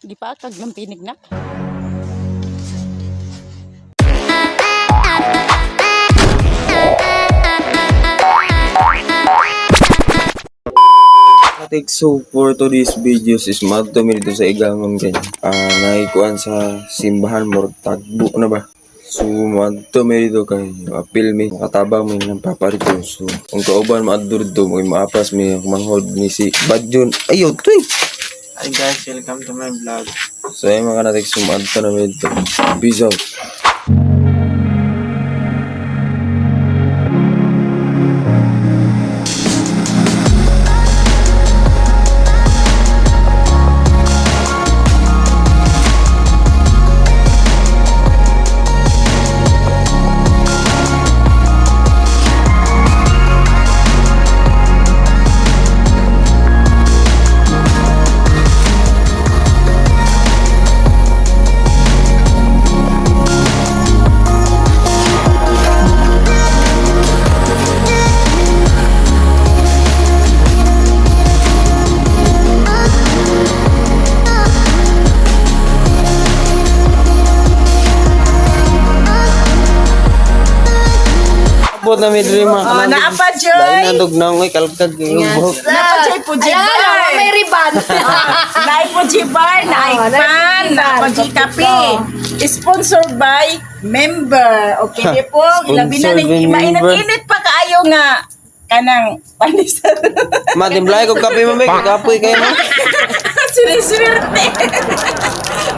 Gipakag ng tinig na. So for today's videos is madto mi dito sa Igangon kay naikuan sa simbahan mo tagbo na ba. So madto mi dito kay apil mi makatabang mi ng papa dito. So ang kauban maadto dito mo maapas mi manghod ni si Badjon. Ayo tuy. Hi guys, welcome to my vlog. So ay mga kanatik, so maadto na mi dito. Peace out. Abot na mi diri mga Oh, kanatik. naapa joy. Lain na dog nang oy kalkag yung buhok. Naapa joy po Ayan, may riban. Naay po Bar, naay Oh, naay pan, naay po kape. Sponsored by member. Okay, di po. Labi na Sponsored ning by member. mainit-init pa kaayo nga kanang pandesal. Matimplay ko kape mo may kapoy kayo mo. Siniswerte.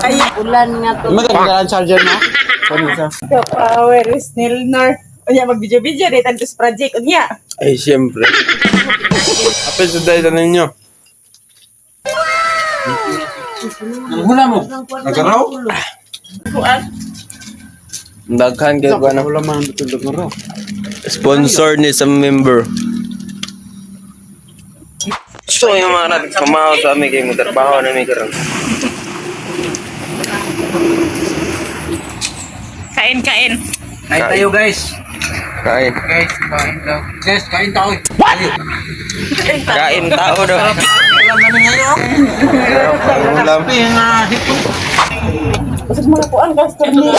Ay, Ulan nga to. Maganda ang charger mo? the power is nil nor. Unya mag-video-video dito ang project unya. Ay siyempre. Apel sa dahil ninyo. Ang hula mo? Nagaraw? Kuan. Daghan kay ko ano. Hula man ang tulog mo. Sponsor ni sa member. So yung mga natin pamahaw sa amin kay mo trabaho na mi karon. Kain kain. Kain tayo guys. Kain. Guys, kain daw. Guys, kain tayo. Kain tao daw. Ulam namin ngayon. Ulam. Hito. Usas mga kuan customer.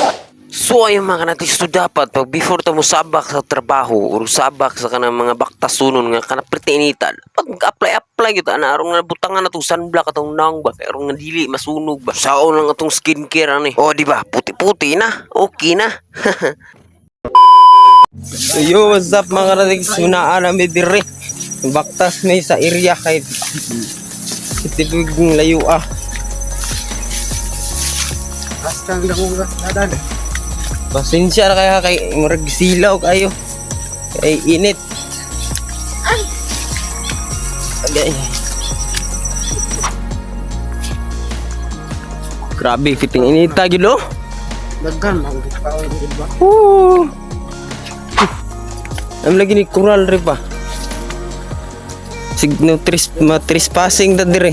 So ayun mga kanatik, so dapat pag before ta mo sabak sa trabaho or sabak sa kanang mga baktasunon nga kanang pretinitan, pag apply apply gyud ana arong nabutangan na tong sunblock atong naong ba kay arong nga dili masunog ba. Saon lang atong skincare ani. Oh di ba? Puti-puti na. Okay na. So yo, what's up mga kanatik? Sunaan na mi dire. Baktas may sa area kay tibig layo ah. Basta ang damong dadan. Pasensya na kaya kay murag silaw kayo. Kay init. Ay. Agay. Grabe fiting inita gyud oh. Daghan man tao gid ba? Woo. Am lagi ni coral re pa. Signo tris ma trespassing ta dire.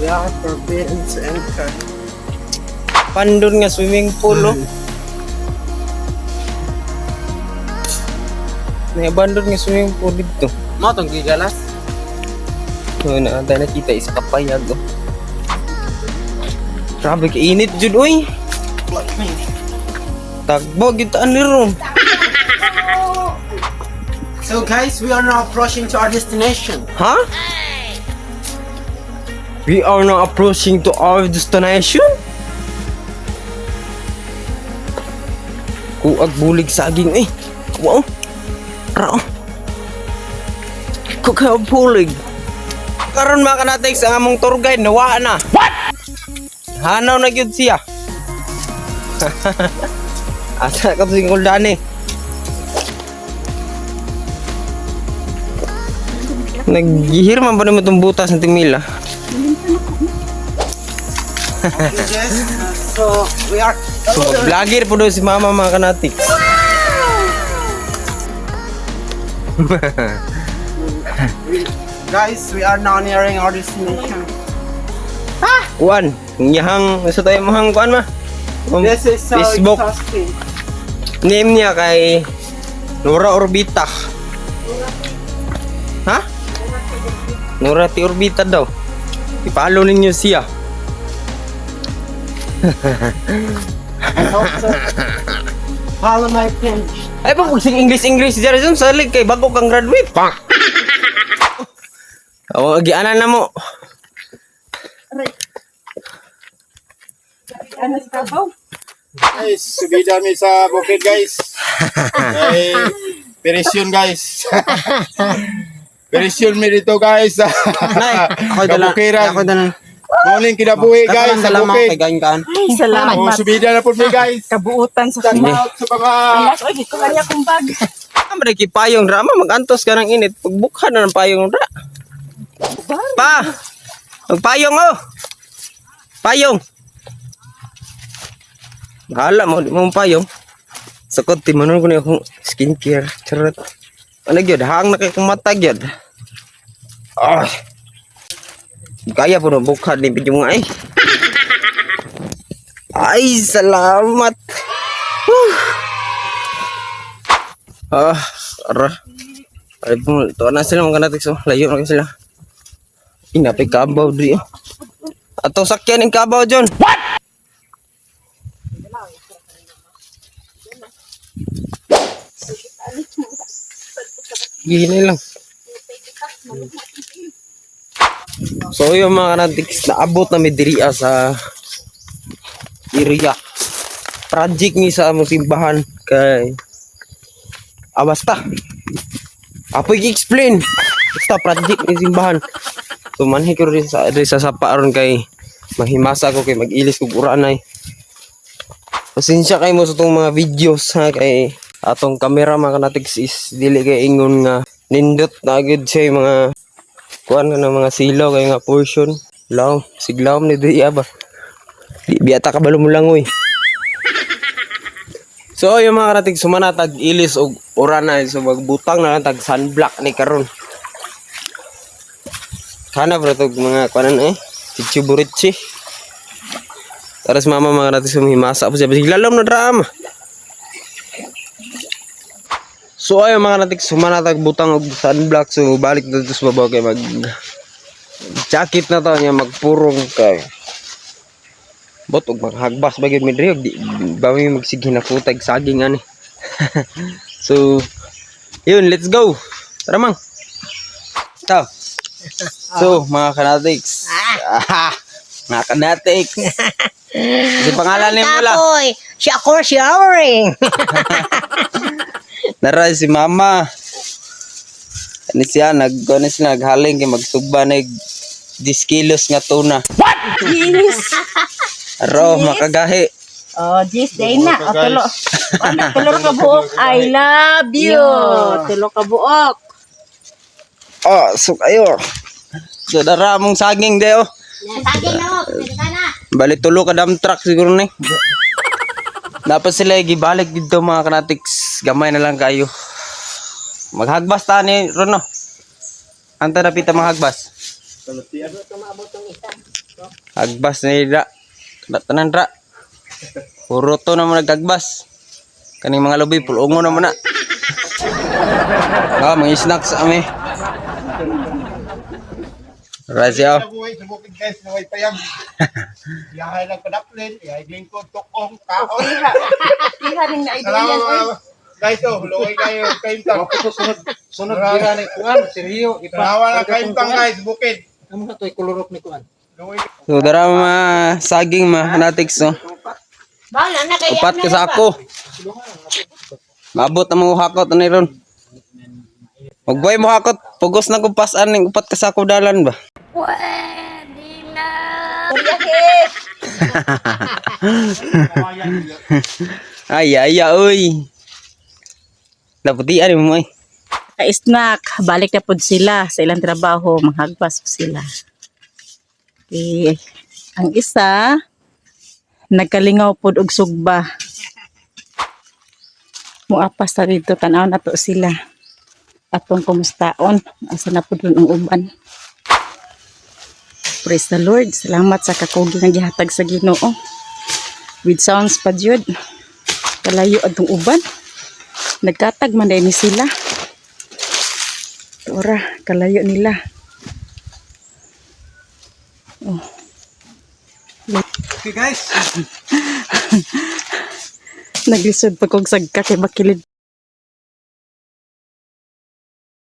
We are for parents and car. Pandon nga swimming pool oh. May abandon nga swimming pool dito. Mo tong gigalas. So, na tayo nakita isa ka payag oh. Grabe ka init jud oy. Tagbo gyud taan ni ron. So guys, we are now approaching to our destination. Ha? We are now approaching to our destination. Kuag bulig saging eh. Wow. Ra. Kuag bulig. Karon mga kanatex ang among tour guide nawa na. What? Hanaw na gyud siya. Asa ka to singkuldane? Naghihirman pa naman itong butas ng timila. Okay guys, so we are So, vlogger po daw si mama mga kanatics. Guys, we are now nearing our destination. Kuan, ngiyahang, sa tayo mahang kuan ma. This is so Facebook. exhausting. Name niya kay Nora Orbita. Ha? Nora T. Orbita daw. I-follow ninyo siya. I hope so. Follow my page. Ay pa pag English English dyan salig kay bago kang graduate. Pak. Oh, gianan na mo. Ano sa kabaw? Guys, subida mi sa bukid, guys. Ay, perisyon, guys. Perisyon mi dito, guys. Nay, ako dala. Kabukiran. Ako dala. Morning kinabuhi, guys, sa bukid. Kay kan. Ay, salamat. Oh, subida na po mi, guys. Kabuutan sa Shout out sa mga Alas, oy, ko kanya kong bag. Amre ki payong ra ma magantos ka ng init. Pagbukha na ng payong ra. Pa. Magpayong oh. Payong. Bahala mo, di mo payong. Sakot timanon ko ni akong skincare. Charot. Ano gyud, hang na kay kong mata gyud. Ah. Kaya po na bukha ni video nga eh. Ay, salamat. Whew. Ah, ara. Ay, po, tuwa na sila mga kanatik. So, layo na kayo sila. Inapay kabaw di. Oh. Ato sakyan ang kabaw, John. What? Gini lang. So yung mga kanatiks, naabot na mi diri ah, sa area. Project ni sa among simbahan kay Ah, basta. Apoy gi-explain. Basta project ni simbahan. So manhi ko rin sa diri sa sapa aron kay mahimasa ko kay mag-ilis kog uranay. Pasensya kay mo sa tong mga videos ha kay atong kamera mga kanatiks is dili kay ingon nga nindot na gyud siya yung mga kuan nga ng mga silaw kay nga portion. Law, siglawom ni diri ba. Di biyata ka balo mo lang oy. So yung mga karatig sumana tag ilis og uranay so magbutang na lang tag sunblock ni karon. Kana bro tog mga kuanan eh. Chichiburichi. Taras mama mga karatig sumhimasa po siya bisig lalom na drama. So ayun mga karatig sumana tag butang og sunblock so balik na dito sa babaw kay mag jacket na to niya magpurong kay bot og maghagbas ba gyud mi diri og di ba mi magsighin ako tag saging ani. So yun, let's go. Tara mang. Tao. So, mga kanatics. Ah, mga kanatics. Si pangalan ni mo la. Kapoy, siya ako showering. Nara si mama. Ani siya nag ano siya naghaling kay magsugba na 10 kilos nga tuna. What? Yes. Aro makagahi. Oh, Jis, day na. O, tulo. Ano, tulo ka buok. I love you. Tulo ka buok. Oh, so ayo. So dara mong saging de oh. Saging na mo, pwede na. Bali tulo ka dump truck siguro ni. Dapat sila gibalik dito mga kanatics. Gamay na lang kayo. Maghagbas ta ni Rono. Anta na pita maghagbas. Hagbas ni ra. Tanan ra. Puro to na mo naghagbas. Kaning mga lubi pulungo na mo na. Ah, mga snacks ami. Razia. kinabuhi sa bukid, guys, naway payag. Yahay lang kadaplin, yahay lingkod, tukong, kaon. Iha ning na Salamat mga guys, oh, luoy kayo, kaimtang. Sunod, sunod gira ni kuan, Sergio, ipa. Salamat lang kaimtang, guys, bukid. Amo na to'y kulurok ni kuan. Luoy. So dara mga saging mga kanatics no. Bala na kaya. Upat ka sa ako. Maabot ang mga hakot ani ron. Magbuhay mo hakot, pugos na kong pasan ning upat ka sa ako dalan ba. Pwede na. Ay ay ay oy. Laputian mo ay. Ka-snack. Balik na pod sila sa ilang trabaho. Manghagpas po sila. Okay. Ang isa, nagkalingaw pod og sugba. Muapas ta dito, tanaw na to sila. Atong kumustaon. Asa na pod ang uban. Praise the Lord. Salamat sa kakugi nga gihatag sa Ginoo. With sounds pa jud. Kalayo adtong uban. Nagkatag man dayni sila. Ora, kalayo nila. Oh. Okay guys. Naglisod pa kog sagka kay makilid.